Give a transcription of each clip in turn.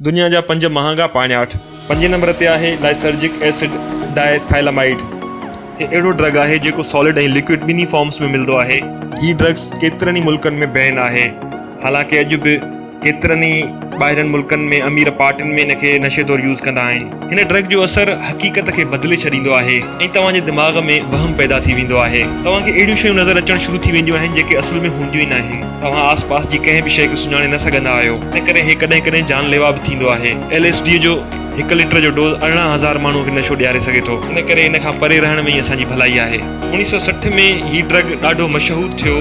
دنيا جا پنج مهانگا پاڻياٺ. پنجين نمبر تي آهي لائسرجڪ ايسڊ ڊاء ٿائلامائيڊ. هي اهڙو ڊرگ آهي جيڪو سالڊ ۽ لڪوئڊ ٻنهي فارمز ۾ ملندو آهي. هي ڊرگس ڪيترن ئي ملڪن ۾ بين آهي. حالانڪه اڄ به ڪيترن ئي ٻاهرين ملڪن ۾ امير پارٽين ۾ ان کي نشي طور يوز ڪندا آهن. هن ڊرگ جو اثر حقيقت کي بدلي ڇڏيندو آهي ۽ توهان جي دماغ ۾ وهم پيدا ٿي ويندو آهي. توهان کي اهڙيون شيون نظر اچڻ شروع ٿي وينديون آهن جيڪي اصل ۾ هونديون ئي ناهن. توهان آس پاس جي ڪنهن به شيء کي سڃاڻي نه سگهندا آهيو. ان ڪري هي ڪڏهن ڪڏهن جان ليوا به ٿيندو آهي. ايل ايس ڊي جو هڪ ليٽر جو ڊوز 18,000 ماڻهو کي نشو ڏياري سگهي ٿو. ان ڪري ان کان پري رهڻ ۾ ئي اسان جي ڀلائي آهي. 1960 ۾ هي ڊرگ ڏاڍو مشهور ٿيو.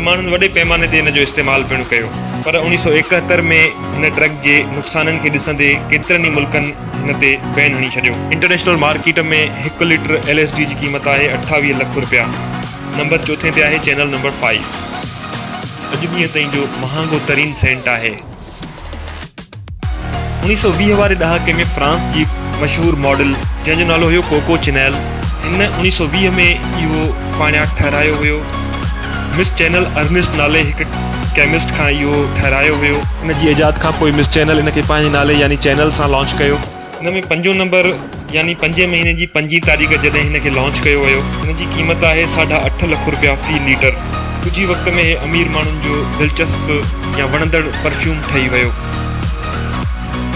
ماڻهن وڏي پيماني تي ان جو استعمال پڻ ڪيو پر 1971 ۾ هن ڊرگ جي نقصانن کي ڏسندي ڪيترن ئي ملڪن هن تي بين هڻي ڇڏيو. انٽرنيشنل مارڪيٽ ۾ هڪ ليٽر ايل ايس ڊي جي قيمت آهي 28 لک رپيا. نمبر چوٿين تي آهي چينل نمبر فائيو اڄ ڏينهن تائين جو مهانگو ترين سينٽ آهي. 1920 واري ڏهاڪي ۾ فرانس جي مشهور ماڊل جنهن جو نالو هيو ڪوڪو چنيل هن 1920 ۾ اهو پاڻياٺ ٺهرايو هيو. مس چينل ارنسٽ نالي هڪ ڪيمسٽ کان اهو ٺهرايو هيو. ان جي ايجاد کان پوء مس چينل ان کي پنهنجي نالي يعني چينل سان لانچ ڪيو. ان ۾ پنجون نمبر يعني پنجين مهيني جي پنجين تاريخ جڏهن هن کي لانچ ڪيو ويو. هن جي قيمت آهي ساڍا اٺ لک رپيا في ليٽر. ڪجهه ئي وقت ۾ هي امير ماڻهن جو دلچسپ يا وڻندڙ پرفيوم ٺهي ويو.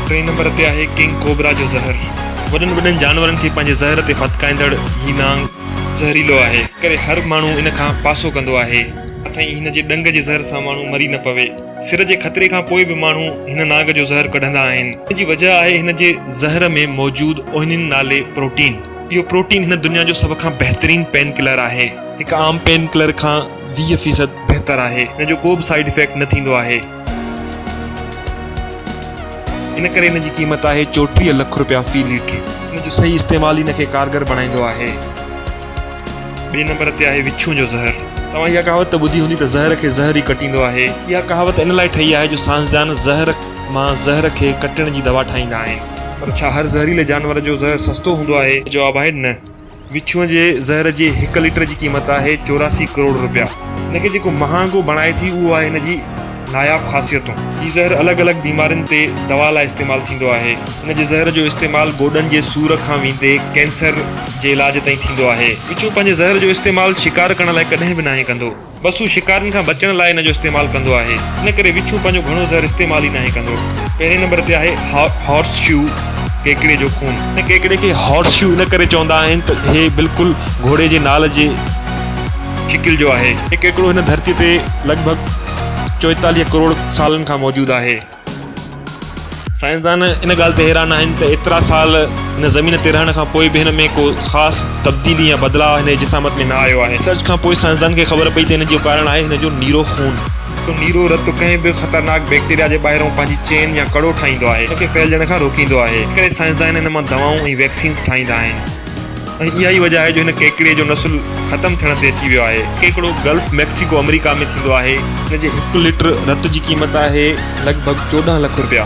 ٽئين نمبر تي آهي ڪنگ ڪوبرا جو زهر. وڏن وڏن جانورن کي پنهنجي زهر تي ڦٿڪائيندڙ هي نانگ زهريلو آهي. ڪري هر ماڻهو ان کان پاسو ڪندو آهي. اٿئي هن جي ڏنگ جي زهر سان ماڻهو مري نه پوي. سر جي خطري کان پوء به ماڻهو هن نانگ جو زهر ڪڍندا آهن. ان جي وجهه آهي هن جي زهر ۾ موجود اوهنين نالي پروٽين. اهو پروٽين هن دنيا جو سڀ کان بهترين پين ڪلر آهي. هڪ عام پين ڪلر کان 20 فيصد بهتر آهي. هن جو ڪو به سائيڊ افيڪٽ نه ٿيندو آهي. ان ڪري هن جي قيمت آهي 34 لک رپيا في ليٽر. ان جو صحيح استعمال ئي هن کي ڪارگر بڻائيندو آهي. ٻئي نمبر تي آهي وڇون جو زهر. توهان اها ڪهاوت ته ٻڌي هوندي ته زهر کي زهر ئي ڪٽيندو آهي. اها ڪهاوت ان لاء ٺهي آهي جو سائنسدان زهر مان زهر کي ڪٽڻ جي دوا ٺاهيندا آهن. پر ڇا هر زهريلي جانور جو زهر سستو هوندو آهي؟ جواب آهي نه. وڇونء جي زهر جي هڪ ليٽر جي قيمت آهي 84 ڪروڙ رپيا. هن کي جيڪو مهانگو بڻائي ٿي اهو آهي هن جي ناياب خاصيتون. هي زهر الڳ الڳ بيمارين تي دوا لاء استعمال ٿيندو آهي. هن جي زهر جو استعمال گوڏن جي سور کان ويندي ڪينسر جي علاج تائين ٿيندو آهي. وڇون پنهنجي زهر جو استعمال شڪار ڪرڻ لاء ڪڏهن به ناهي ڪندو. بس هو شڪارين کان بچڻ لاء ان جو استعمال ڪندو آهي. ان ڪري وڇون پنهنجو گهڻو زهر استعمال ئي ناهي ڪندو. پهرين نمبر تي آهي هارس شو ڪيڪڙي جو خون. هن ڪيڪڙي کي هارس شو ان ڪري چوندا آهن ته هي بلڪل گهوڙي جي نال جي شڪل جو آهي. هي ڪيڪڙو هن ڌرتي تي لڳ ڀڳ 44 ڪروڙ سالن کان موجود آهي. سائنسدان ان ڳالهه تي حيران آهن ته ايترا سال هن زمين تي رهڻ کان پوء به هن ۾ ڪو خاص تبديلي يا بدلاء هن جي جسامت ۾ نه آيو آهي. ريسرچ کان پوء سائنسدانن کي خبر پئي ته ان جو ڪارڻ آهي هن جو نيرو خون. اهو نيرو رت ڪنهن به خطرناڪ بيڪٽيريا جي ٻاهرئون پنهنجي چين يا ڪڙو ٺاهيندو آهي، ان کي ڦهلجڻ کان روڪيندو آهي. ان ڪري سائنسدان ان مان دوائون ۽ ويڪسينز ٺاهيندا آهن. ۽ اها ئي وجه آهي جو هن ڪيڪڙي جو نسل ختم ٿيڻ تي اچي ويو آهي. ڪيڪڙو گلف ميڪسيڪو آمريڪا ۾ ٿيندو آهي. هن جي هڪ ليٽر رت جي قيمت آهي لڳ ڀڳ 14 لک رپيا.